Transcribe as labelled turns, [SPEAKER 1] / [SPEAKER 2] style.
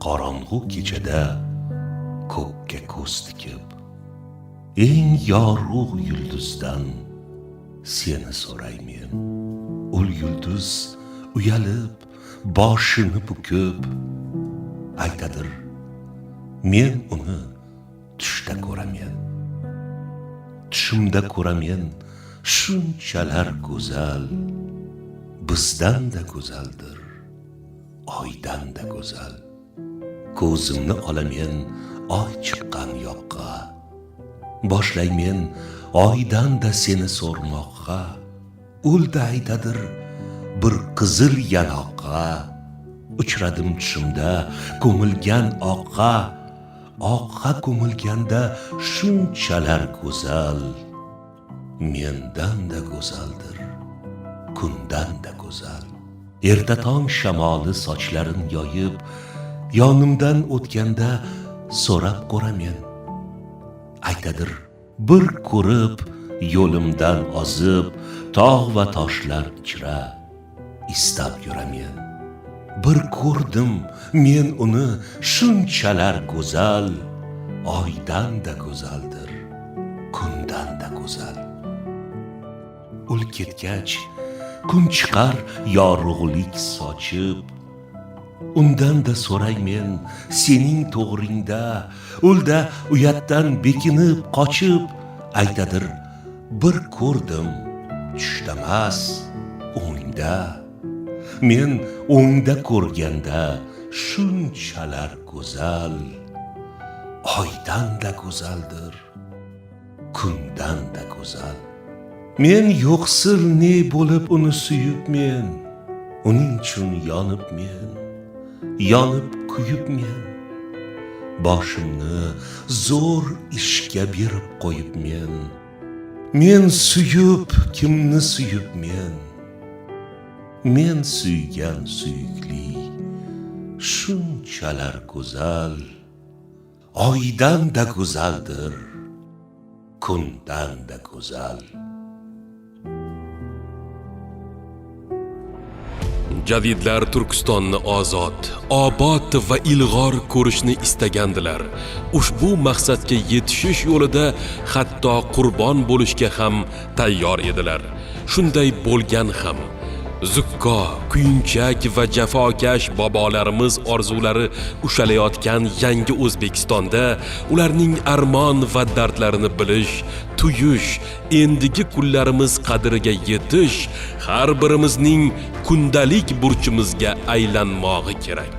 [SPEAKER 1] Qorong'u kechada ko'kka ko'z tikib, eng yorug' yulduzdan seni so'raymen. Ul yulduz uyalib, boshini bukib, aytadir: men uni tushda ko'ramen. Tushimda ko'ramen shunchalar go'zal, bizdan-da go'zaldir, oydan-da go'zal. Ko'zimni olamen oy chiqqan yoqqa, boshlaymen oydan-da seni so'rmoqqa. Ul-da aytadir: bir qizil yanoqqa uchradim tushimda, ko'milgan oqqa. Oqqa ko'milganda shunchalar go'zal, mendan-da go'zaldir, kundan-da go'zal. Erta tong shamoli sochlarin yoyib, yonimdan o'tganda so'rab ko'ramen. Aytadir: bir ko'rib yo'limdan ozib, tog' va toshlar ichra istab yuramen. Bir ko'rdim men uni shunchalar go'zal, oydan-da go'zaldir, kundan-da go'zal. Ul ketgach kun chiqar yorug'lik sochib, undan-da so'raymen sening to'g'ringda. Ulda uyatdan bekinib qochib, aytadir: bir ko'rdim tushdamas, o'ngda. Men o'ngda ko'rganda shunchalar go'zal, oydan-da go'zaldir, kundan-da go'zal. Men yo'qsil ne bo'lib uni suyib men, uning uchun yonib men, yonib kuyib men, boshimni zo'r ishga berib qo'yib men. Men suyib kimni suyib men, men suygan suyukli shunchalar go'zal, oydan-da go'zaldir, kundan-da go'zal.
[SPEAKER 2] Jadidlar Turkistonni ozod, obod va ilg'or ko'rishni istagandilar. Ushbu maqsadga yetishish yo'lida hatto qurbon bo'lishga ham tayyor edilar. Shunday bo'lgan ham. Zukko, kuyunchak va jafokash bobolarimiz orzulari ushalayotgan yangi O'zbekistonda ularning armon va dardlarini bilish, tuyish, endigi kunlarimiz qadriga yetish har birimizning kundalik burchimizga aylanmog'i kerak.